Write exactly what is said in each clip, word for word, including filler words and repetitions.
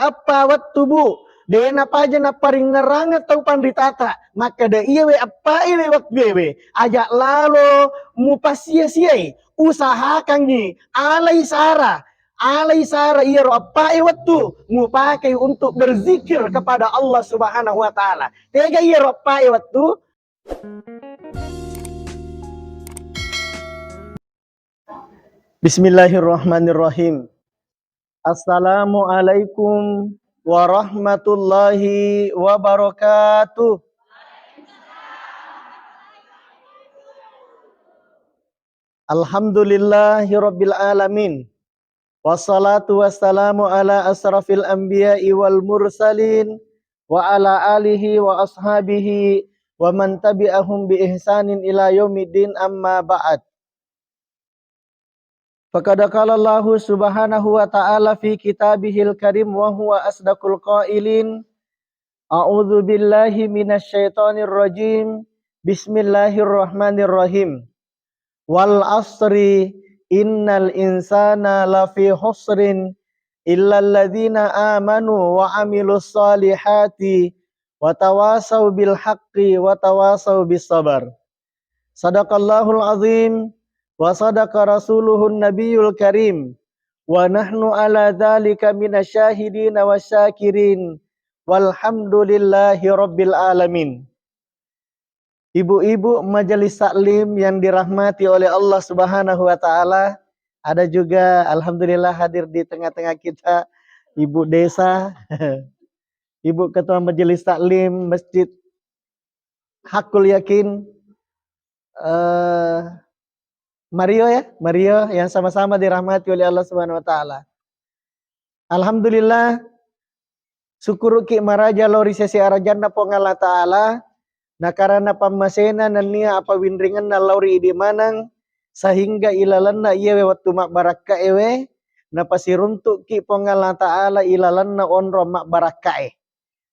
Eppa wettu, Bu, de napaja napparingngerangeng tau panritata makkeda iyawe eppa ewe wettu ewe, aja lalo mupassiya-siyai, usahakangngi alai sara, alai sara iyaro eppa e wettu mupakei untuk berzikir kepada Allah Subhanahu wa Ta'ala. Tega iyaro eppa e wettu? Bismillahirrahmanirrahim. Assalamualaikum warahmatullahi wabarakatuh. Alhamdulillahirabbil alamin. Wassalatu wassalamu ala asrafil anbiya'i wal mursalin wa ala alihi wa ashabihi wa man tabi'ahum bi ihsanin ila yaumiddin, amma ba'd. Faqad qala Allahu subhanahu wa ta'ala fi kitabihil karim wa huwa asdaqul qailin, a'udzu billahi minasy syaithanir rajim. Bismillahirrahmanirrahim. Wal asri innal insana lafi husrin illalladzina amanu wa amilus salihati wa tawasau bil haqqi wa tawasau bis sabar. Sadaqallahul azim wa sadaqa rasuluhun nabiyul karim wa nahnu ala dzalika minasyahidina wasyakirin walhamdulillahi rabbil alamin. Ibu-ibu majelis taklim yang dirahmati oleh Allah Subhanahu wa Ta'ala, ada juga alhamdulillah hadir di tengah-tengah kita Ibu Desa, Ibu Ketua Majelis Taklim Masjid Hakul Yakin, eh, Mario ya, Mario yang sama-sama dirahmati oleh Allah Subhanahu wa Ta'ala. Alhamdulillah, sukkuruki maraja lao ri sese arajanna Puang Allah Ta'ala, nakarana pammasena nennia apawinringenna lao ri idi maneng, sehingga ilalenna iyawe wettu mabbarakka ewe, napasiruntukki Puang Allah Ta'ala ilalenna onrong mabbarakka e.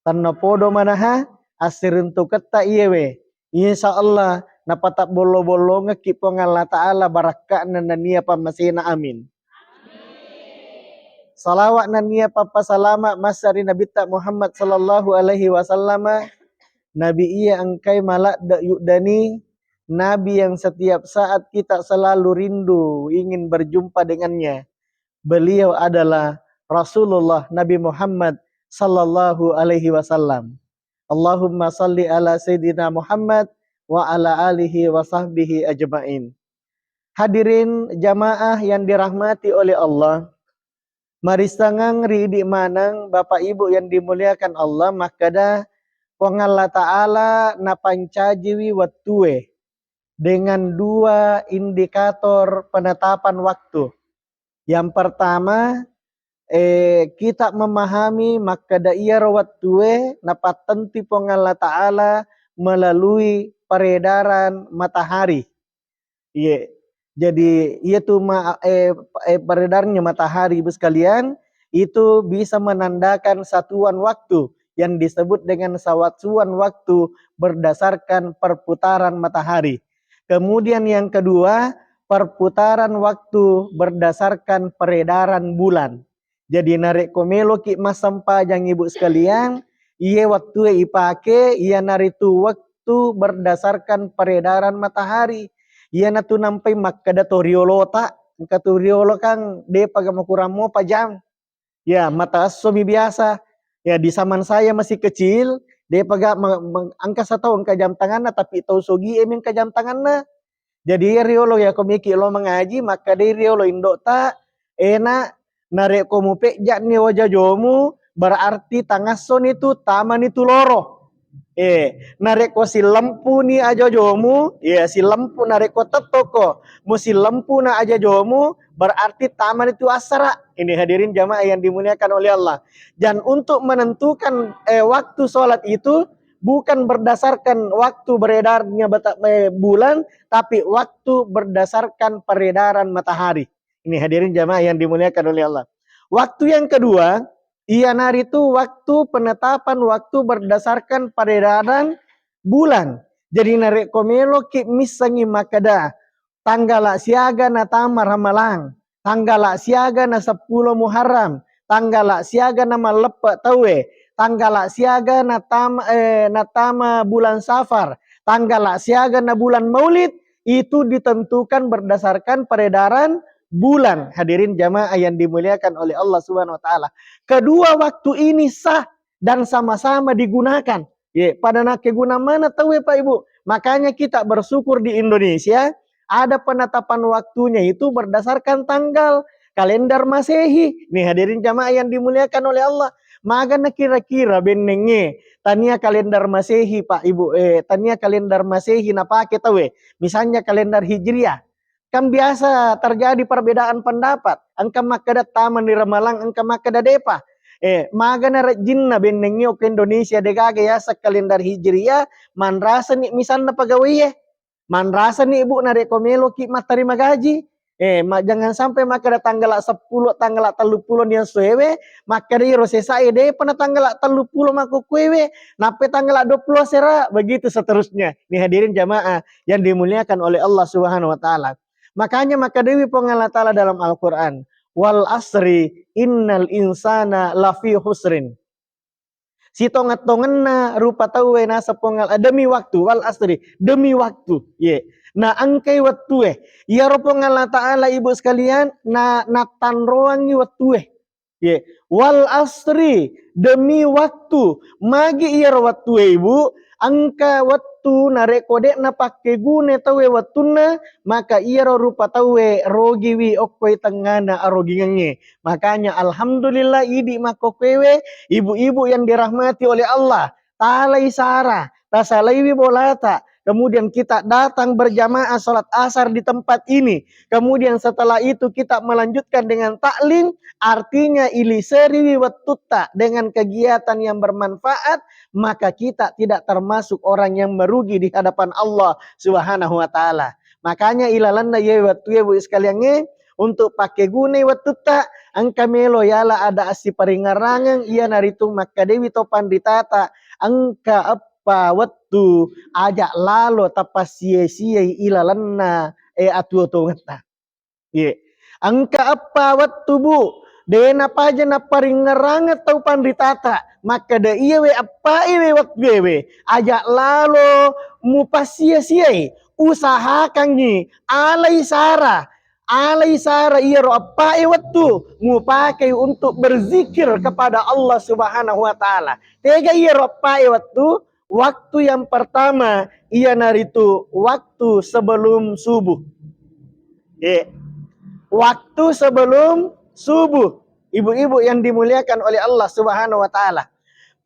Tennapodo manaha assiruntuketta iyewe. Insya Allah napatabbollo-bollongekki Puang Allah Ta'ala barakka'na nennia pammasena. Amin. Salawat nennia pappasalama massa ri Nabitta Muhammad sallallahu alaihi wasallama, Nabi iya engkai maladde yuddani, Nabi yang setiap saat kita selalu rindu ingin berjumpa dengannya. Beliau adalah Rasulullah Nabi Muhammad sallallahu alaihi wasallam. Allahumma salli ala Sayyidina Muhammad wa ala alihi wa sahbihi ajma'in. Hadirin jamaah yang dirahmati oleh Allah, marissangang ri idi maneng Bapak Ibu yang dimuliakan Allah, makkeda Puang Allah Ta'ala napancajiwi wettue dengan dua indikator penetapan waktu. Yang pertama, eh, kita memahami makkeda iyaro wettue napattenti Puang Allah Ta'ala melalui peredaran matahari. Iya. Jadi, iya tu ma-, eh, eh, peredarnya matahari, Ibu sekalian, itu bisa menandakan satuan waktu yang disebut dengan satuan waktu berdasarkan perputaran matahari. Kemudian yang kedua, perputaran waktu berdasarkan peredaran bulan. Jadi, narekko meloki massempajang, Ibu sekalian, iye wettue ipake, iyanaritu waktu berdasarkan peredaran matahari. Iyanatu nampai makkeda to riolota, engka tu riolo kan depaga makurang mopa jam. Ya, mata essomi biasa. Ya, di zaman saya masih kecil, depaga me-, me-, engka satau engka jam tanganna, tapi tau sogie mi engka jam tanganna. Jadi, iya riolo, iya ko miki lo mangaji, makkadai riolo indo'ta, "Ena, narekko mupejja'ni wajajomu, berarti tangassoni tu, tamani tu loro." Eh, narekko sillempuni ajajomu, iya, sillempu, narekko tettoko musilempuna ajajomu, berarti tamani tu assara. Ini hadirin jamaah yang dimuliakan oleh Allah. Dan untuk menentukan, eh, waktu sholat itu bukan berdasarkan waktu beredarnya bata-, eh, bulan, tapi waktu berdasarkan peredaran matahari. Ini hadirin jamaah yang dimuliakan oleh Allah. Waktu yang kedua, iyanaritu waktu penetapan waktu berdasarkan peredaran bulan. Jadi, narekko meloki missengi makkeda, tanggala siaga natama Ramalang, tanggala siaga na seppulo Muharram, tanggala siaga na malleppe tauwe, tanggala siaga natama, eh, natama bulan Safar, tanggala siaga na bulan Maulid, itu ditentukan berdasarkan peredaran bulan. Hadirin jamaah yang dimuliakan oleh Allah Subhanahu wa Ta'ala, kedua waktu ini sah dan sama-sama digunakan. Ye, pada nakkeguna mana tauwe, Pak Ibu. Makanya kita bersyukur di Indonesia, ada penetapan waktunya itu berdasarkan tanggal kalender Masehi. Nih, hadirin jamaah yang dimuliakan oleh Allah, magana kira-kira bennengnge tania kalender Masehi, Pak Ibu, eh, tania kalender Masehi napake tauwe, misalnya kalender Hijriah. Kan biasa terjadi perbedaan pendapat. Engka makkeda tamani Ramalang, engka makkeda depa. Eh, magana rejjinna bennengnge okko Indonesia degaga yaseng kalender Hijriah, manrasani misalna pegawaiye. Manrasani, Bu, narekko meloki mattarima gaji. Eh, ma-, jangan sampai makkeda tanggala seppulo, tanggala telluppulo niassoewe, makkeda iro sesae depa na tanggala telluppulo makkukkuewe, nappai tanggala duappulo asera, begitu seterusnya. Nih, hadirin jamaah yang dimuliakan oleh Allah Subhanahu wa Ta'ala. Makanya makkedawi Puang Allah Ta'ala dalam Al-Quran, "Wal asri innal insana lafi husrin." Sitonget-tongenna rupa tauwe naseng Puang Allah, demi waktu, wal asri, demi waktu. Ye. Na engkai wettue. Iyaro Puang Allah Ta'ala, Ibu sekalian, na, natanroangi wettue. Ye. Wal asri, demi waktu. Magi iyaro wettue, Ibu? Engka wettu narekko de'na pakkeguna tauwe wettunna, maka iyaro rupa tauwe rogiwi okkoi tengngana arogingengnge. Makanya alhamdulillah idi makkokkoewe, ibu-ibu yang dirahmati oleh Allah, talai sara, tasalaiwi bolata, kemudian kita datang berjamaah sholat asar di tempat ini, kemudian setelah itu kita melanjutkan dengan taklim, artinya iliseriwi wettutta dengan kegiatan yang bermanfaat, maka kita tidak termasuk orang yang merugi di hadapan Allah Subhanahu wa Ta'ala. Makanya ilalenna iye wettue, Bu, sekaliangnge, untuk pakkegunai wettutta, engka melo yala ada assiparingngerangeng, iyanaritu makkedawi to panritata, engka eppa wettu aja lalo tapassie-siei ilalenna, eh, atuo-tuongetta. Ye. Engka eppa wettu, Bu, de napaja napparingngerangeng tau panritata, makkeda iyawe eppaewe wettuewe, aja lalo mupassie-siei, usahakangngi, alai sara, alai sara iyaro eppae wettu mupakei untuk berzikir kepada Allah Subhanahu wa Ta'ala. Tega iyaro eppae wettu? Waktu yang pertama iyanaritu waktu sebelum subuh. Eh, waktu sebelum subuh. Ibu-ibu yang dimuliakan oleh Allah Subhanahu wa Ta'ala.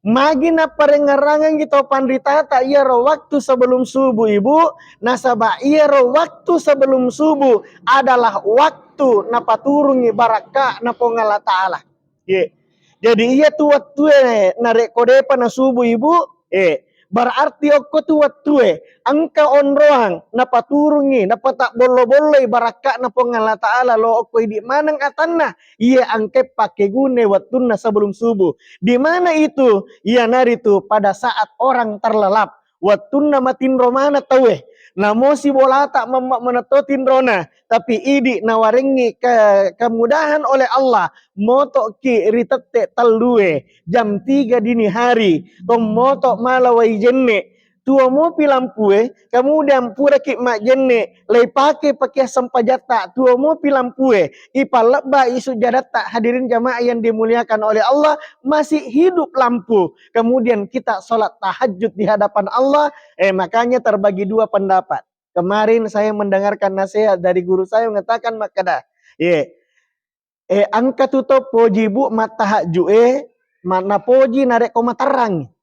Magi napparengngerangengngi to panritata iyaro waktu sebelum subuh, Ibu, nasaba iyaro waktu sebelum subuh adalah waktu napaturungngi barakka na Puang Allah Ta'ala. Ye. Jadi iya tu wettue narekko depa na subuh, Ibu, eh, berarti okko tu wettue engka onroang napaturungngi, napatabbollo-bolloi barakka'na Puang Allah Ta'ala lo okko idi maneng atanna, iya engka pakkegune wettunna sebelum subuh. Di mana itu? Iyanaritu pada saat orang terlelap. Wettunna matinro maneng tauwe, namo sibolata mamma manetto tinrona, tapi idi nawarengngi ke-, kemudahan oleh Allah, moto'ki ri tette tellue, jam tiga dini hari, tommoto mala wai jenne, tuo mopi lampue, kemudian puraki majjenne, leipake pakeang sempajatta, tuo mopi lampue, ipallebbai sujjadatta. Hadirin jamaah yang dimuliakan oleh Allah, masih hidup lampu. Kemudian kita sholat tahajud di hadapan Allah, eh, makanya terbagi dua pendapat. Kemarin saya mendengarkan nasihat dari guru saya mengatakan makkeda, ye, eh, engka tu to poji, Bu, mattahajju e, ma-, napoji narekko materrangi.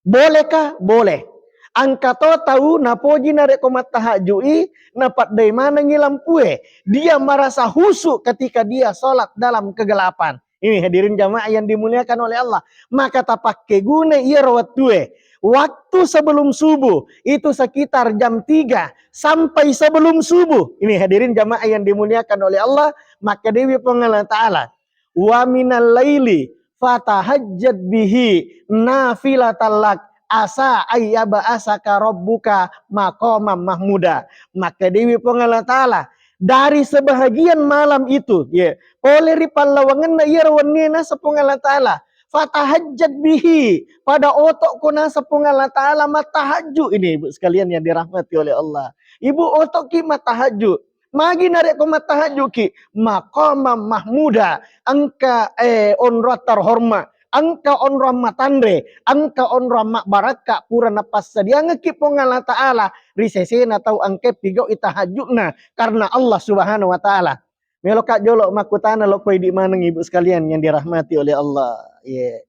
Bolehkah? Boleh. Engka to tau napoji narekko mattahajju i, napaddai manengi lampue. Dia merasa khusyuk ketika dia sholat dalam kegelapan. Ini hadirin jamaah yang dimuliakan oleh Allah. Maka tapakkeguna iyaro wettue. Waktu sebelum subuh, itu sekitar jam tiga sampai sebelum subuh. Ini hadirin jamaah yang dimuliakan oleh Allah, makkedawi Puang Allah Ta'ala, "Wa minal laili fatahajjad bihi nafilatan lak asa ayyab'asaka rabbuka maqamam mahmuda." Makkedawi Puang Allah Ta'ala, dari sebahagian malam itu, ya, pole ri pallawangenna iyaro wennie naseng Puang Allah Ta'ala, fatahajjat bihi, pada otokko naseng Puang Allah Ta'ala mattahajju. Ini, Ibu sekalian yang dirahmati oleh Allah. Ibu, otokki mattahajju. Magi narekko mattahajjuki? Maqamam mahmuda, engka, eh, onroang terhormat, engka onroang matanre, engka onroang mabbarakka pura napassadiangekki Puang Allah Ta'ala ri sesena tau engka pigau'i tahajju'na karena Allah Subhanahu wa Ta'ala. Meloka jolo makkutana lo ko idi maneng, Ibu sekalian yang dirahmati oleh Allah. Ye.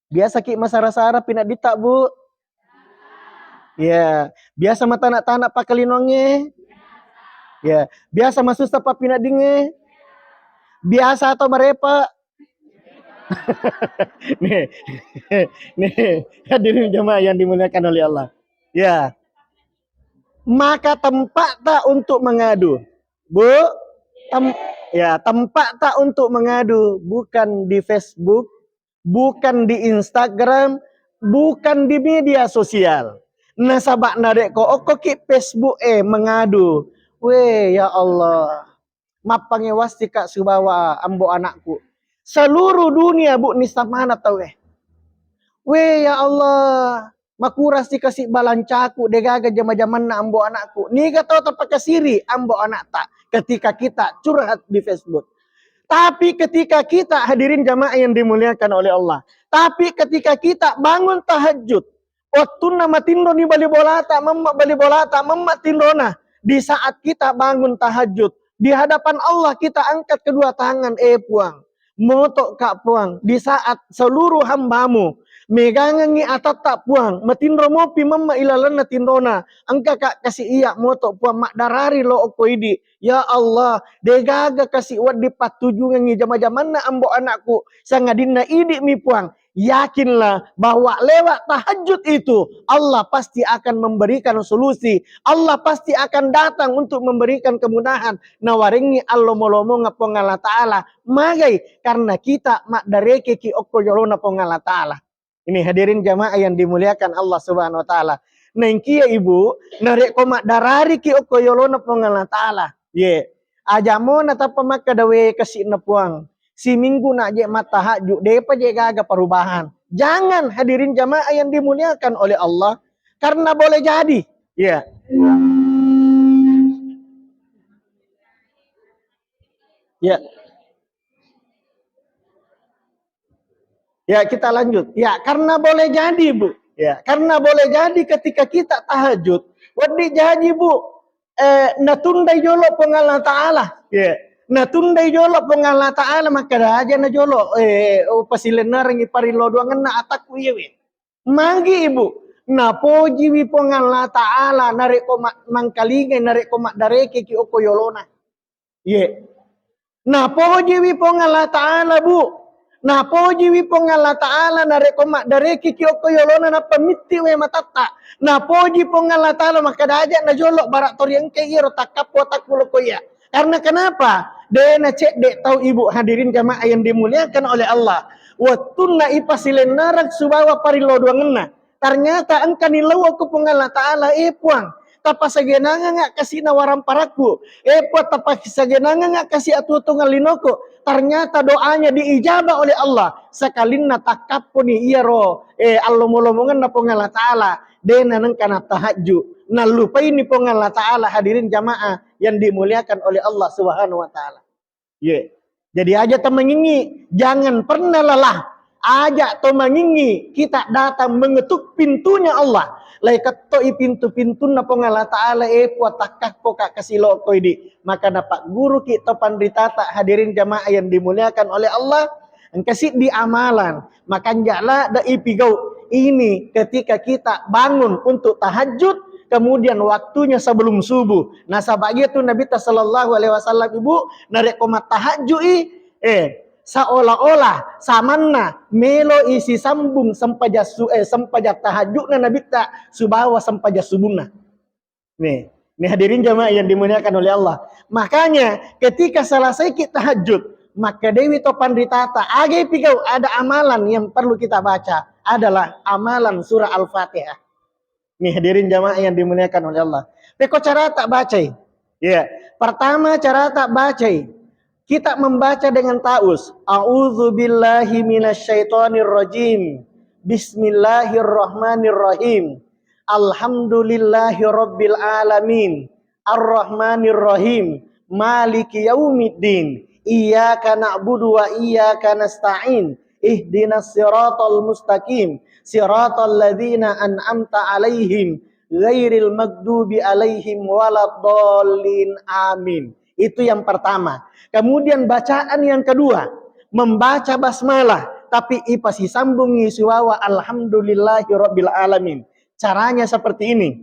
Biasaki masara-sara pinadditta, Bu? Ya, biasa matana-tana pakkalinongnge? Ya, biasa masussa pappinaddingnge? Biasa atau marepa? Nih, nih, hadirin jemaah yang dimuliakan oleh Allah. Ya, maka tempatnya untuk mengadu, Bu, tem- ya, tempatnya untuk mengadu bukan di Facebook, bukan di Instagram, bukan di media sosial. Nasaba narekko okkoki Facebook e mengadu, we, ya Allah, mappangewastika sibawa ambo anakku. Seluruh dunia, Bu, nissa maneng tauwe. We, ya Allah, makurasi kasi balancaku, degaga jama-jamanna ambo anakku. Niga tau tapakasiri ambo anakta ketika kita curhat di Facebook. Tapi ketika kita, hadirin jamaah yang dimuliakan oleh Allah, tapi ketika kita bangun tahajud, wettunna matinroni bali bolata, memma bali bolata, memma tinrona, di saat kita bangun tahajud, di hadapan Allah kita angkat kedua tangan, eh Puang, motoka Puang, di saat seluruh hambamu megangengi atatta Puang, matinro mopi memma ilalenna tinrona, engkaka kasi iya moto Puang, maddarari lo okko idi. Ya Allah, degaga kasi wedding pattujungengi jama-jamanna ambo anakku, sangadinna idi'mi Puang. Yakinlah bahwa lewat tahajud itu Allah pasti akan memberikan solusi. Allah pasti akan datang untuk memberikan kemudahan. Nawarengngi allomo-lomonga Puang Allah Ta'ala. Magai? Karena kita maddarekeki okko yolona Puang Allah Ta'ala. Ini hadirin jamaah yang dimuliakan Allah Subhanahu wa Ta'ala. Naengkia, Ibu, narekko maddarariki okko yolona Puang Allah Ta'ala, ye, aja mona tappa makkeda, we, kasi'na Puang, siminggu na je mattahajud, depa je gaga perubahan. Jangan, hadirin jamaah yang dimuliakan oleh Allah, karena boleh jadi, ya. Ya. Ya, kita lanjut. Ya, karena boleh jadi, Bu. Ya, karena boleh jadi ketika kita tahajud, wedding jaji, Bu, eh, natundai jolo Puang Allah Ta'ala. Ya, natundai jolo Puang Allah Ta'ala, makkeda aja na jolo, eh, oh, pasilennerengi parillo duangenna atakku iyewe. Magi, Ibu? Napojiwi Puang Allah Ta'ala narekko ma-, mangkalingai, narekko maddarekeki okko yolona. Ye. Napojiwi Puang Allah Ta'ala, Bu. Napojiwi Puang Allah Ta'ala narekko maddarekiki okko yolona nappa mitti we matatta. Napoji Puang Allah Ta'ala makkeda aja na jolo, bara tori engka iyaro takkappo takku lokko iya. Karena kenapa? De na cedde tau, Ibu, hadirin jamaah yang dimuliakan oleh Allah. Wettunna ipasilennereng subawa parillo duangenna. Ternyata engkani lao ko Puang Allah Ta'ala, eh Puang, tapasagenanganga kasi na waramparakku, eh Puang, tapasagenanganga kasi atuo-tuongeng linoko. Ternyata doanya diijabah oleh Allah. Sekalinna takkapponi iyaro, eh, allomo-lomongenna Puang Allah Ta'ala, dena nengka natahajju, nallupaini Puang Allah Ta'ala, hadirin jamaah yang dimuliakan oleh Allah Subhanahu wa Ta'ala. Ye. Jadi aja to mangingi, jangan pernah lelah. Aja to mangingi, kita datang mengetuk pintunya Allah. Lai kettoi pintu-pintunna Puang Allah Ta'ala, eh, Puang, takkappo ka kasi lokko idi. Maka napagguruki to panritata, hadirin jamaah yang dimuliakan oleh Allah. Engka siddi amalan. Makanja ladde ipigau ini ketika kita bangun untuk tahajud, kemudian waktunya sebelum subuh. Nasaba iya tu Nabitta sallallahu alaihi wasallam, Ibu, narekko mattahajjui, eh, seolah-olah samanna melo isi sambung sempajang su-, eh, sempajang tahajudna Nabitta subawa sempajang subuhna. Nih, nih hadirin jamaah yang dimuliakan oleh Allah. Makanya ketika selesai kita tahajud, maka dewi to panritata, agai pigau ada amalan yang perlu kita baca adalah amalan surah Al-Fatihah. Nih hadirin jamaah yang dimuliakan oleh Allah. Peko cara tak bacai. Iya. Pertama, carata bacai. Kita membaca dengan taus. A'udzubillahi minasyaitonirrajim. Bismillahirrahmanirrahim. Alhamdulillahirabbil alamin. Arrahmanirrahim. Maliki yaumiddin. Iyyaka na'budu wa iyyaka nasta'in. Ihdinas siratal mustaqim. Siratal ladzina an'amta 'alaihim ghairil maghdubi 'alaihim waladdallin. Amin. Itu yang pertama. Kemudian bacaan yang kedua, membaca basmalah, tapi ipasisambungi siwawa alhamdulillahirabbil alamin. Caranya seperti ini.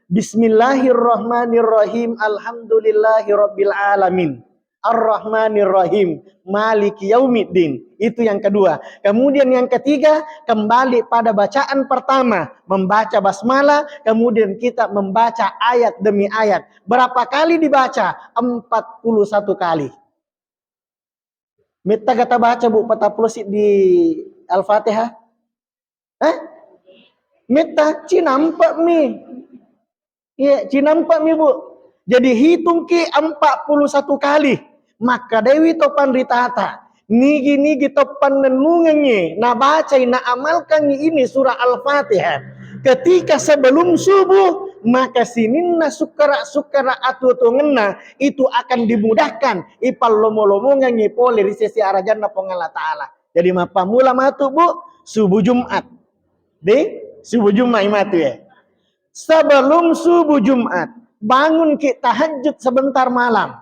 Bismillahirrahmanirrahim. Alhamdulillahirabbil alamin. Arrahmanirrahim. Maliki yaumiddin. Itu yang kedua. Kemudian yang ketiga, kembali pada bacaan pertama, membaca basmalah, kemudian kita membaca ayat demi ayat. Berapa kali dibaca? Empat puluh satu kali. Metta kata baca, Bu, patappulo siddi Al-Fatihah? Eh? Metta, cinampe'mi. Iya, cinampe'mi, Bu. Jadi hitungki empat puluh satu kali. Makkedaiwi to panritata, nigi-nigi to pannennungengngi nabacai, naamalkangngi ini surah Al-Fatihah ketika sebelum subuh, maka sininna sukkara-sukkara atuo-tuongenna itu akan dimudahkan, ipallomo-lomongengngi pole ri sesi arajanna Puang Allah Ta'ala. Jadi mappammula matu, Bu, subuh Jumat. Di subuh Jumat matu ya. Sebelum subuh Jumat, bangunki tahajud sebentar malam.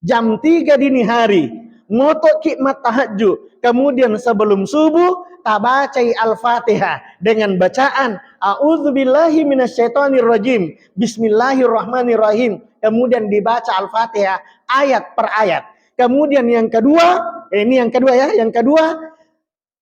Jam tiga dini hari, motoki mattahajud. Kemudian sebelum subuh, tabacai Al-Fatihah dengan bacaan A'udzubillahi minasyaitonirrajim. Bismillahirrahmanirrahim. Kemudian dibaca Al-Fatihah ayat per ayat. Kemudian yang kedua, eh, ini yang kedua ya, yang kedua,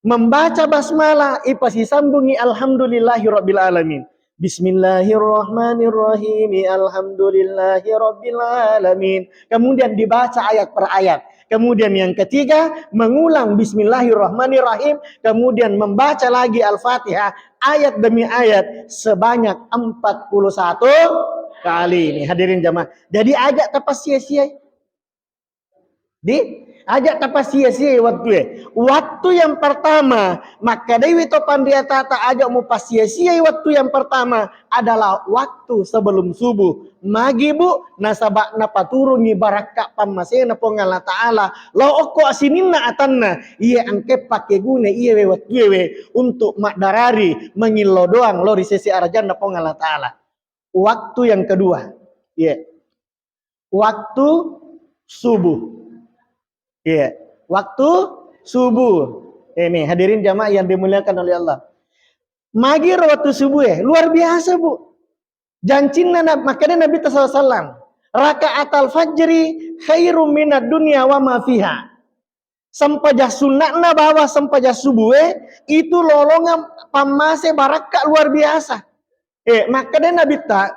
membaca basmalah, ipasisambungi alhamdulillahirabbil alamin. Bismillahirrahmanirrahim. Alhamdulillahirabbil alamin. Kemudian dibaca ayat per ayat. Kemudian yang ketiga, mengulang Bismillahirrahmanirrahim, kemudian membaca lagi Al-Fatihah ayat demi ayat sebanyak empat puluh satu kali. Ini hadirin jamaah. Jadi aja tapassia-siai. Di, aja tapassia-siai wattue. Waktu yang pertama, makkedaiwi to panritata aja mupassia-siai waktu yang pertama adalah waktu sebelum subuh. Magi, Bu, nasaba napaturungi barakka pammasena Puang Allah Ta'ala lao okko sininna atanna, iya engke pakkeguna iyawe wattuewe untuk maddarari mangillau doang lao ri sese arajanna Puang Allah Ta'ala. Waktu yang kedua, iya. Waktu subuh. Iya, waktu subuh. Ini hadirin jamaah yang dimuliakan oleh Allah. Magi ro waktu subuh ya, luar biasa, Bu. Jancinna Nab-, makanya Nabi sallallahu alaihi wasallam, "Raka'atal fajri khairum minad dunya wa ma fiha." Sempajang sunna'na bawa sempajang subuh e, itu lolongang pammase barakka luar biasa. Eh, makkeda Nabitta,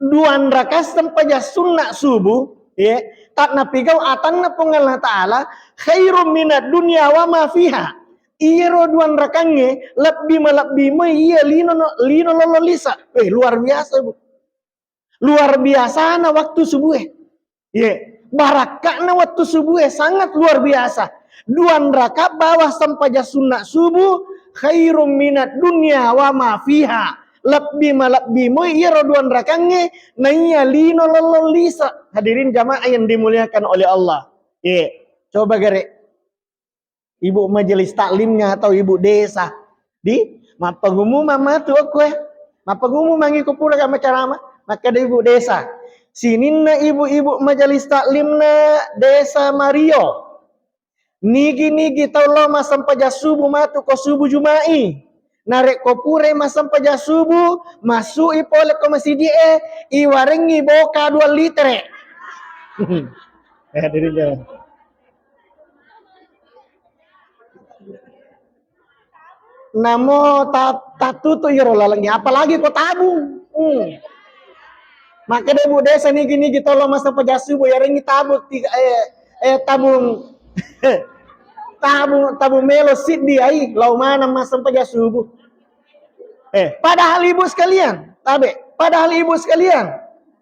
duanraka sempajang sunna subuh, ye, tak napigau atanna Puang Allah Ta'ala, khairum minad dunya wa ma fiha. Iyaro duanrakangnge lebbi malebbi moi iya lino, lino lolo lisa. Eh, luar biasa, Bu. Luar biasana waktu subuh e. Ye, barakka'na waktu subuh e sangat luar biasa. Duanraka bawah sempajang sunna subuh khairum minad dunya wa ma fiha. Lebbi malebbi moi iyaro duanrakangnge naiya lino lolo lisa. Hadirin jamaah yang dimuliakan oleh Allah. Ye, coba gare. Ibu majelis taklimnya atau ibu desa. Di, mappangumumang matu okko e. Mappangumumang iko pura ga macarama. Makkeda ibu desa. Sininna ibu-ibu majelis taklimna desa Mario. Nigi-nigi tau lao massempajang subuh matu ko subuh Juma'i. Narekko purai massempajang subuh, massu'i pole ko masiji e, iwarengngi boka dua litere. Eh, hadirin jamaah. Namo ta-, tattutu iyaro lalengnge, apalagi ko tabung. Hmm. Makkeda ibu desa nigi-nigi tau lao massempajang subuh, yarengngi tabung tiga, eh, eh, tabung, tabung, tabung melo siddi ai, lao maneng massempajang subuh. Eh, padahal ibu sekalian, tabe, padahal ibu sekalian,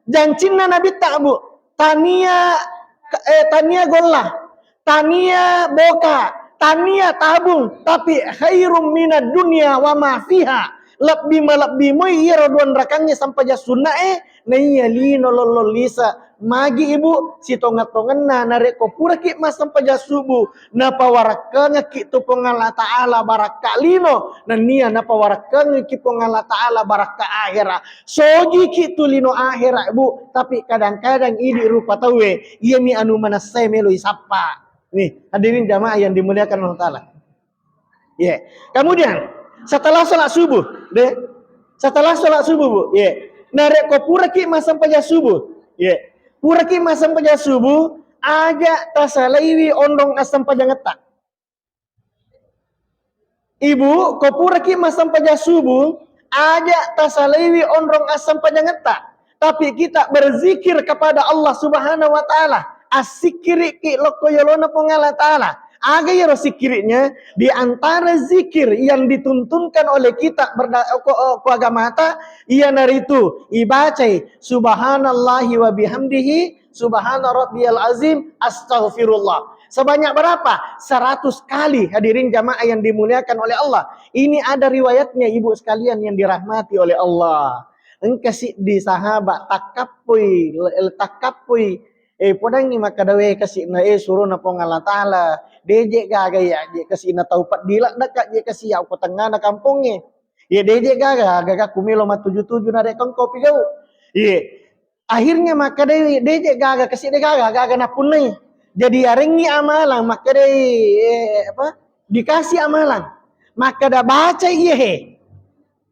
jancinna Nabitta, Bu. tania, eh, tania golla, tania boka, tania tabung, tapi khairum minad dunya wa ma fiha. Lebbi malebbi moi iyaro dua rakangnge sempajang sunnae, naiya lino lollong lise. Magi ibu, sitonga-tongenna narekko puraki massempajang subuh, napawarekkengekki tu Puang Allah Ta'ala barakka lino, nennia napawarekkengekki Puang Allah Ta'ala barakka ahera. Sogiki tu lino ahera, Bu, tapi kadang-kadang idi rupa tauwe, iyami anu manessai melo isappa. Nih, hadirin jamaah yang dimuliakan Allah Ta'ala. Iya. Kemudian, setelah sholat subuh, deh, setelah sholat subuh, Bu, iya. Narekko puraki massempajang subuh, iya. Puraki massempajang subuh, aja tasalaiwi onrong assempajangetta. Ibu, ko puraki massempajang subuh, aja tasalaiwi onrong assempajangetta. Tapi kita berzikir kepada Allah Subhanahu wa Ta'ala. Assikkiriki lokko yolona Puang Allah Ta'ala. Aga iyaro sikkiriknya? Di antara zikir yang dituntunkan oleh kita berda-, ko, ko agamata, iyanaritu ibacai subhanallahi wa bihamdihi, subhana rabbiyal azim, astaghfirullah. Sebanyak berapa? Seratus kali, hadirin jamaah yang dimuliakan oleh Allah. Ini ada riwayatnya, ibu sekalian yang dirahmati oleh Allah. Engka siddi sahabat takkappoi, takkappoi, eh, podangngi makkada, "We, kasi'na, eh, surona Puang Allah Ta'ala. Deje gaga ya, je kasi'na tau peddi ladde'ka je kasi ya ko tengngana kampongnge. Ye deje gaga, gaga ku melo matuju-tuju narekko engko pigau." Ye. Akhirnya makkadai, "Deje gaga kasi de gaga, gaga napunnai." Jadi yarengngi amalang makkadai, eh, apa? Dikasih amalang. Makkada, "Baca iye he."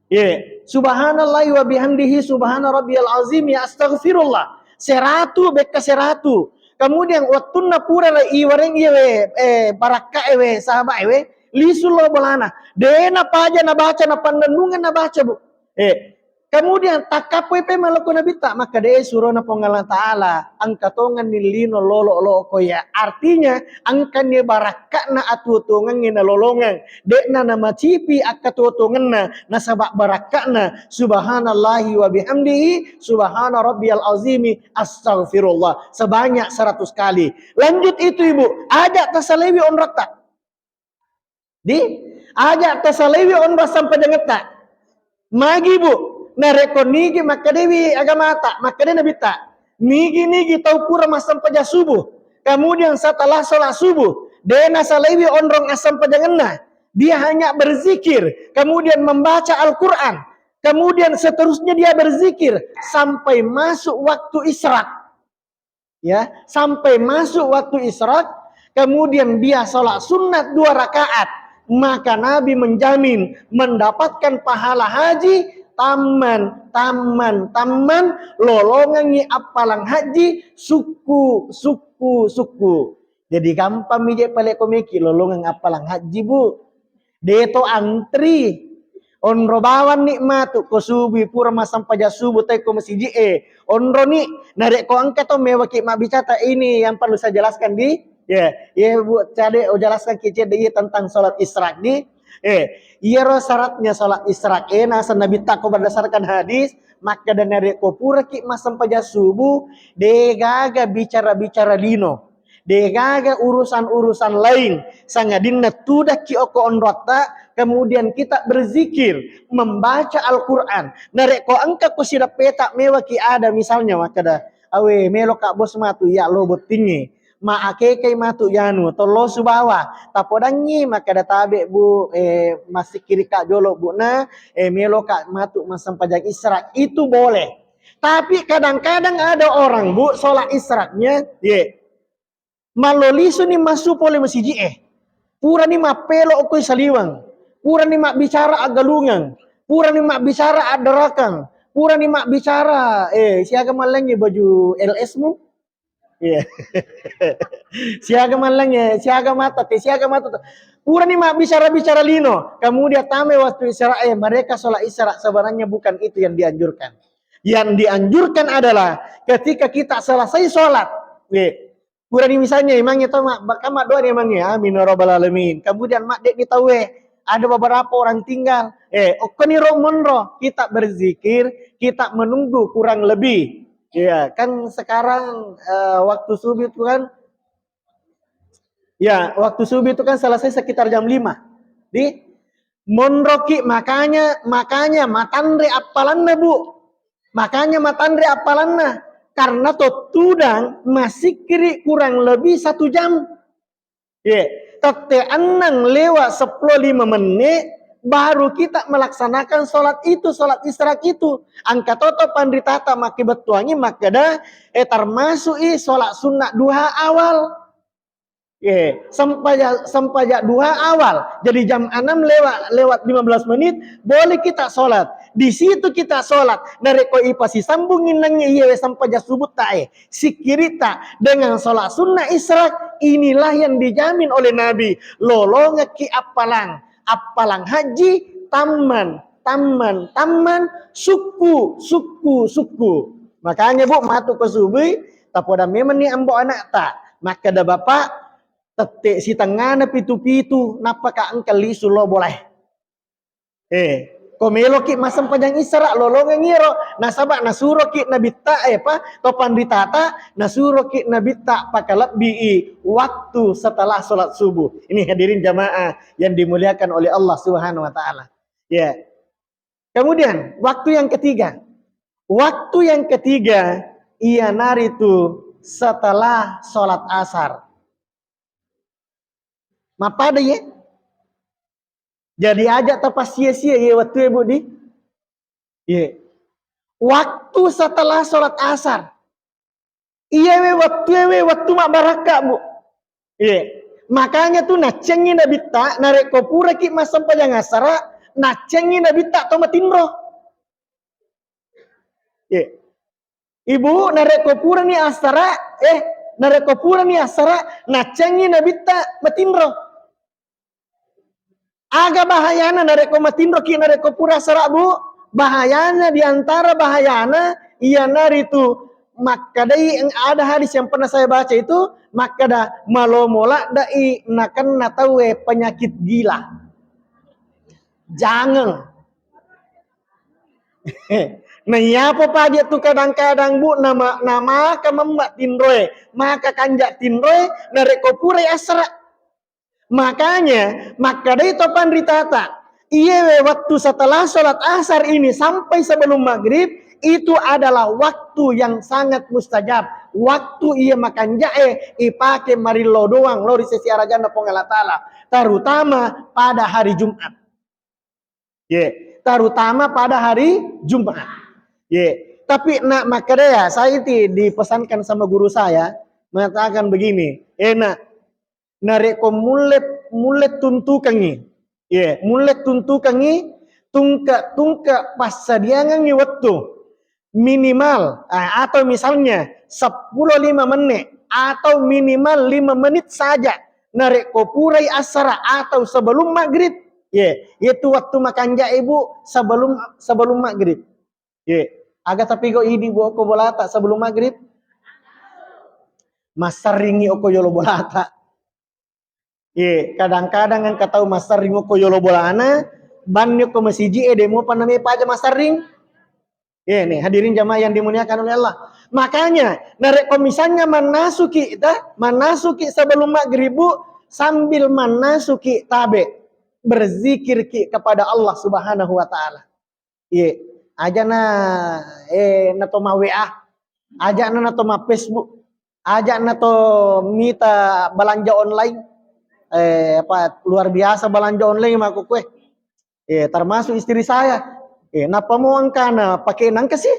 Ye, subhanallahi wa bihamdihi, subhana rabbiyal azim, ya astaghfirullah. Seratu, bekka seratu. Kemudian, wattunna pura la iwareng iye we, eh, barakka ewe, sahabat ewe, lisu lo bolana. Dena paja nabaca, napannennungeng nabaca, Bu. Eh, kemudian, takkapoi pe maloko nabitta, maka de surona Puang Allah Ta'ala, engka tongenni lino lolo loko ya. Artinya, engkani barakka'na atuo-tuongengnge nalolongeng. De'na namacipi akkatuo-tuongenna, nasaba barakka'na, subhanallahi wa bihamdihi, subhana rabbiyal azimi, astaghfirullah. Sebanyak seratus kali. Lanjut itu, Ibu, aja tasalaiwi onrotta. Di, aja tasalaiwi onro assempajangetta. Magi, Bu, narekko nigi makkadewi agamata, makkade nabitta, nigi-nigi tau pura massempajang subuh, kemudian setelah sholat subuh, de nasalaiwi onrong assempajangenna, dia hanya berzikir, kemudian membaca Al-Quran, kemudian seterusnya dia berzikir sampai masuk waktu isyraq. Ya, sampai masuk waktu isyraq, kemudian dia sholat sunat dua rakaat, maka Nabi menjamin mendapatkan pahala haji tamman, tamman, tamman, lolongengngi appalang haji sukku, sukku, sukku. Jadi gampang mi je pale ko meki lolongeng appalang haji, Bu. Deto antri. Onro bawanni matu ko subui pura massempajang subuh tai ko masiji e. Onroni, narekko engka to mewaki mabbicara, ini yang perlu saya jelaskan di, ya, ya, Bu, cade, oh, jelaskan ki cedde, iya, tentang sholat isyraq di. Eh, iyaro syaratnya sholat isyraq e, naseng nabitta ko berdasarkan hadis, makkada narekko puraki massempajang subuh, degaga bicara-bicara lino. Degaga urusan-urusan lain, sangadinna tudakki okko onrotta, kemudian kita berzikir, membaca Al-Quran. Narekko engka ko sidappeta mewaki ada, misalnya makkada, "Awe, meloka bos matu ya lo bottingnge. Ma akekai matu yanu, tollo subawa, tapodangngi makkada tabe, Bu, eh, massikkirika jolo, Bu, na, eh, meloka matu massempajang isyraq." Itu boleh. Tapi kadang-kadang ada orang, Bu, sholat isyraqnya, ye, mallolisuni massu pole masiji e. Purani mappelo okoi saliweng. Purani mabbicara aggalungeng. Purani mabbicara addarakang. Purani mabbicara, eh, siaga mallengngi baju L S mu? Iya. Siaga mallengngi, siaga mata te, siaga mata te. Purani mabbicara-bicara lino. Kemudian tame waktu isyraq e, mereka sholat isyraq, sebenarnya bukan itu yang dianjurkan. Yang dianjurkan adalah ketika kita selesai sholat, ye, purani misalnya imangnge to ma-, bakka maddoa ni imangnge, "Amin ya rabbal alamin." Kemudian madde ni tauwe, ada beberapa orang tinggal. Eh, okkoni ro monro, kita berzikir, kita menunggu kurang lebih Iya, kan sekarang, eh, waktu subuh itu kan, ya, waktu subuh itu kan selesai sekitar jam lima. Di, monroki, makanya, makanya matanre appalanna, Bu. Makanya matanre appalanna. Karena tottudang masikkiri kurang lebih satu jam. Ye, tette enneng lewat seppulo lima menit baru kita melaksanakan sholat itu, sholat isyraq itu. Engka toto panritata makkibettuangi makkeda, eh, termasuk i sholat sunnah duha awal. Ye, sempaja, sempaja duha awal. Jadi jam enam lewat, lewat lima belas menit, boleh kita sholat. Di situ kita sholat. Narekko ipasisambungi nengnge iyewe sempaja subuh tae. Sikkiritta dengan sholat sunnah isyraq, inilah yang dijamin oleh Nabi. Lolongekki appalang, appalang haji, tamman, tamman, tamman, sukku, sukku, sukku. Makanya, Bu, matu ko subui, tapoda memang ni ambo anakta. Makkeda bapak, tette sitengana pitu-pitu, nappaka engka lisu lo bolae. Eh, ko meloki massempajang isyraq, lolongeng iyaro. Nasaba nasuroki nabitta, eh, pa, to panritata, nasuroki nabitta pakalebbii waktu setelah sholat subuh. Ini hadirin jamaah yang dimuliakan oleh Allah Subhanahu wa Ta'ala. Ya. Kemudian, waktu yang ketiga. Waktu yang ketiga, iyanaritu setelah sholat asar. Mappada, ya? Jadi aja tapassia-sia ye wettue, Bu, di. Ye. Waktu setelah sholat asar. Iyewe wettue we wettu mabbarakka, Bu. Ye. Makanya tu naccengi nabitta, narekko puraki massempajang asara, naccengi nabitta to matinro. Ye. Ibu, narekko purani asara, eh, narekko purani asara, naccengi nabitta matinro. Aga bahayana narekko matinroki narekko pura asara, Bu? Bahayana, di antara bahayana, iyanaritu makkedai, ada hadis yang pernah saya baca itu, makkeda malomo ladde'i nakenna tauwe penyakit gila. Jangeng. Nah, iyapo paja tu kadang-kadang, Bu, nama, namaka memma tinroe, maka kanja tinroe, narekko purai asara. Makanya, makkedai to panritata, iyewe waktu setelah sholat asar ini sampai sebelum maghrib, itu adalah waktu yang sangat mustajab. Waktu iya makanjae ipake marillau doang lao ri sesi arajanna Puang Allah Ta'ala, terutama pada hari Jumat. Ye, terutama pada hari Jumat. Ye, tapi nak makkeda ya, saya itu dipesankan sama guru saya, mengatakan begini, eh, nak, narekko mulle, mulle tuntukangi, ye, mulle tuntukangi, tungke, tungke passadiangangi wettu minimal, eh, atau misalnya seppulo lima menit atau minimal lima menit saja narekko purai asara atau sebelum maghrib. Ye, yaitu waktu makanjak ibu sebelum, sebelum maghrib. Ye, aga tapi kok idi buat ko bolata sebelum maghrib? Massaringi oko yolo bolata. Ye, kadang-kadang engka tau masserring okko yolo bolana, banni okko masiji e, demo paname paja masserring. Ye, nih, hadirin jamaah yang dimuliakan oleh Allah. Makanya, narekko misalnya mannasuki, dah, mannasuki sebelum maghrib, Bu, sambil mannasuki tabe, berzikirki kepada Allah Subhanahu wa Ta'ala. Iye, aja na, eh, na to ma W A, aja na, na to ma Facebook, aja na to mita belanja online. Eh, apa, luar biasa belanja online mako kue. Eh, termasuk istri saya. Eh, napa mau angkana pakai nangka sih?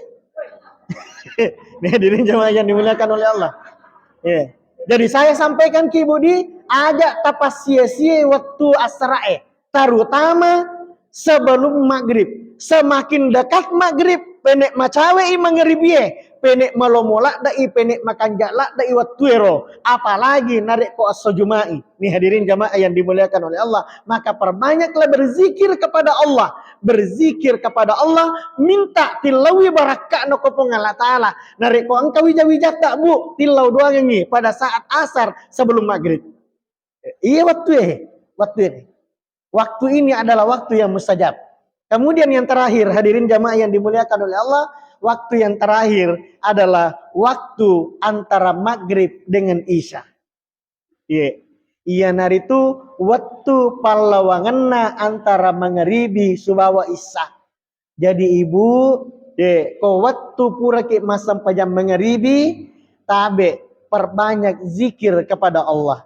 Nih, hadirin jamaah yang dimuliakan oleh Allah. Eh, jadi saya sampaikan ki Budi, aja tapas sia-sia waktu asrae. Terutama sebelum maghrib. Semakin dekat maghrib, penek macawe i maghrib ye, penek malomo ladda i, penek makanjak ladda i wattu ero. Apalagi narekko esso Juma'i. Nih, hadirin jamaah yang dimuliakan oleh Allah, maka perbanyaklah berzikir kepada Allah. Berzikir kepada Allah, minta tillaui barakka'na ko Puang Allah Ta'ala. Narekko engka wija-wijatta, Bu, tillau doangengi pada saat asar sebelum maghrib. Iya, wattu e, wattu ini. Waktu ini adalah waktu yang mustajab. Kemudian yang terakhir, hadirin jamaah yang dimuliakan oleh Allah, Waktu yang terakhir adalah waktu antara maghrib dengan isya. Iye. Iyanaritu wettu pallawangenna antara mangaribi sibawa isya. Jadi ibu, ye, ko wettu puraki massempajang mangaribi, tabe, perbanyak zikir kepada Allah.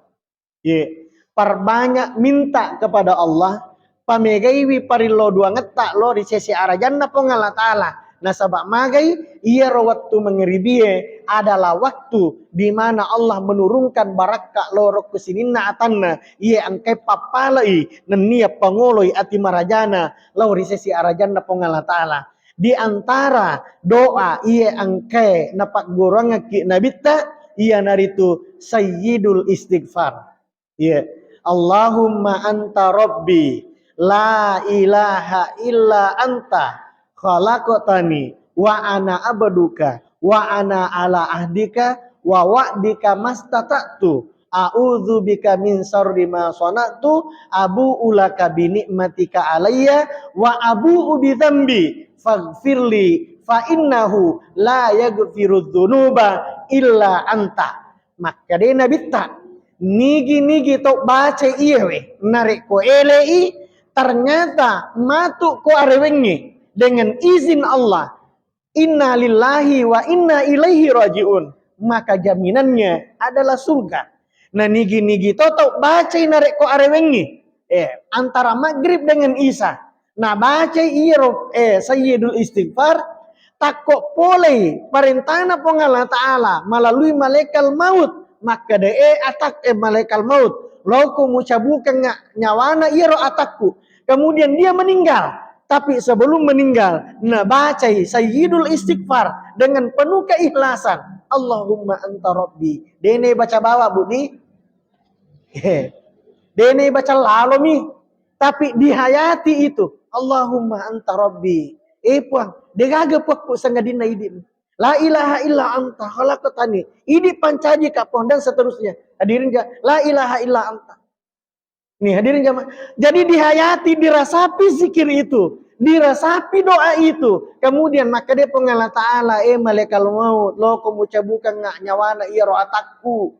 Ye, perbanyak minta kepada Allah, pamegaiwi parillo duangetta lo ri sese arajanna Puang Allah Ta'ala. Nasaba magai, iyaro wettu mangaribie adalah waktu di mana Allah menurunkan barakka lo ro ku sininna atanna, iye engkai pappalai nennia pangoloi ati marajana lao ri sese arajanna Puang Allah Ta'ala. Di antara doa iye engkai napagguruangekki Nabitta, iyanaritu Sayyidul Istighfar. Iya. Allahumma anta rabbi, la ilaha illa anta, khalaqtani, wa ana abduka, wa ana ala ahdika, wa wa'dika mastata'tu, a'udzu bika min syarri ma shana'tu, abu'u laka bi ni'matika alayya, wa abu'u bi dzambi, faghfirli, fa innahu la yaghfiru dzunuba illa anta. Makkeda Nabitta, nigi-nigi tau baca iyewe, narekko elei, ternyata matu ko arewengnge dengan izin Allah, inna lillahi wa inna ilaihi rajiun, maka jaminannya adalah surga. Nah, nigi-nigi to tau bacai narekko arewengnge, eh, antara maghrib dengan isya, nabacai iyaro, eh, Sayyidul Istighfar, takko polei parentana Puang Allah Ta'ala melalui malaikat maut, makkeda, eh, atak, eh, malaikat maut, loko mucabukengnga nyawana iyaro atakku. Kemudian dia meninggal. Tapi sebelum meninggal, nabacai Sayyidul Istighfar dengan penuh keikhlasan. Allahumma anta rabbi. Dene baca bawa, Bu, di. Dene baca lalo mi. Tapi dihayati itu. Allahumma anta rabbi. Eh, Puang, degaga Puangku sangadinna idi. La ilaha illa anta khalaqtani. Idi pancaji ka, Puang, dan seterusnya. Hadirin, ja-, la ilaha illa anta. Nih, hadirin jamaah. Jadi dihayati, dirasapi zikir itu, dirasapi doa itu. Kemudian makkeda Puang Allah Ta'ala, eh, malaikat maut, loko mucabukengnga nyawana iyaro atakku.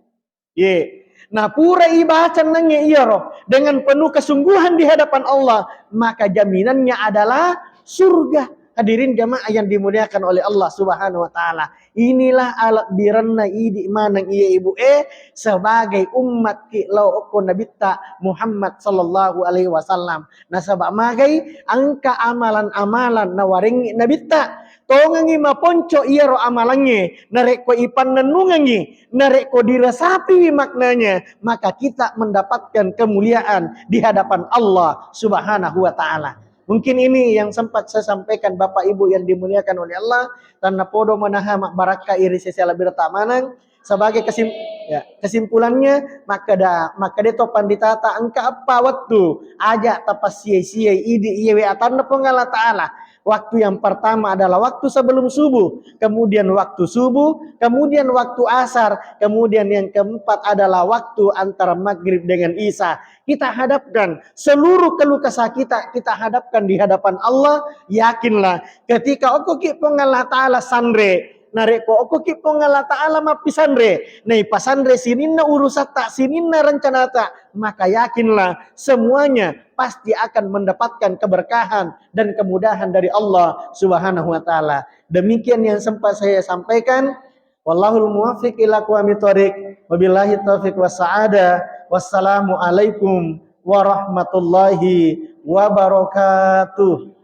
Ye. Nah, pura ibaca nangnge iyaro dengan penuh kesungguhan di hadapan Allah, maka jaminannya adalah surga. Hadirin jamaah yang dimuliakan oleh Allah Subhanahu wa Ta'ala. Inilah alebbirenna idi maneng iye, Ibu, eh, sebagai ummatki lao okko Nabitta Muhammad sallallahu alaihi wasallam. Nasaba magai engka amalan-amalan nawarengngi Nabitta. Tongengngi maponco iyaro amalangnge, narekko ipannennungengngi, narekko diresapiwi maknanya, maka kita mendapatkan kemuliaan di hadapan Allah Subhanahu wa Ta'ala. Mungkin ini yang sempat saya sampaikan, Bapak Ibu yang dimuliakan oleh Allah, tanna podo manaha mabbarakka iri sesi lebih maneng. Sebagai kesim-, ya, kesimpulannya, makkeda, makkeda to panditata, engka eppa wettu aja tapassiai-siai idi iyewe atanna Puang Allah Ta'ala. Waktu yang pertama adalah waktu sebelum subuh, kemudian waktu subuh, kemudian waktu asar, kemudian yang keempat adalah waktu antara maghrib dengan isya. Kita hadapkan seluruh keluh kesah kita, kita hadapkan di hadapan Allah. Yakinlah, ketika okkoki Puang Allah Ta'ala sanre, narekko okkoki Puang Allah Ta'ala mappisanre, naipasanre sininna urusatta, sininna rencanata, maka yakinlah semuanya pasti akan mendapatkan keberkahan dan kemudahan dari Allah Subhanahu wa Ta'ala. Demikian yang sempat saya sampaikan. Wallahul muwaffiq ila aqwamit thoriq. Wabillahi taufiq was sa'adah. Wassalamualaikum warahmatullahi wabarakatuh.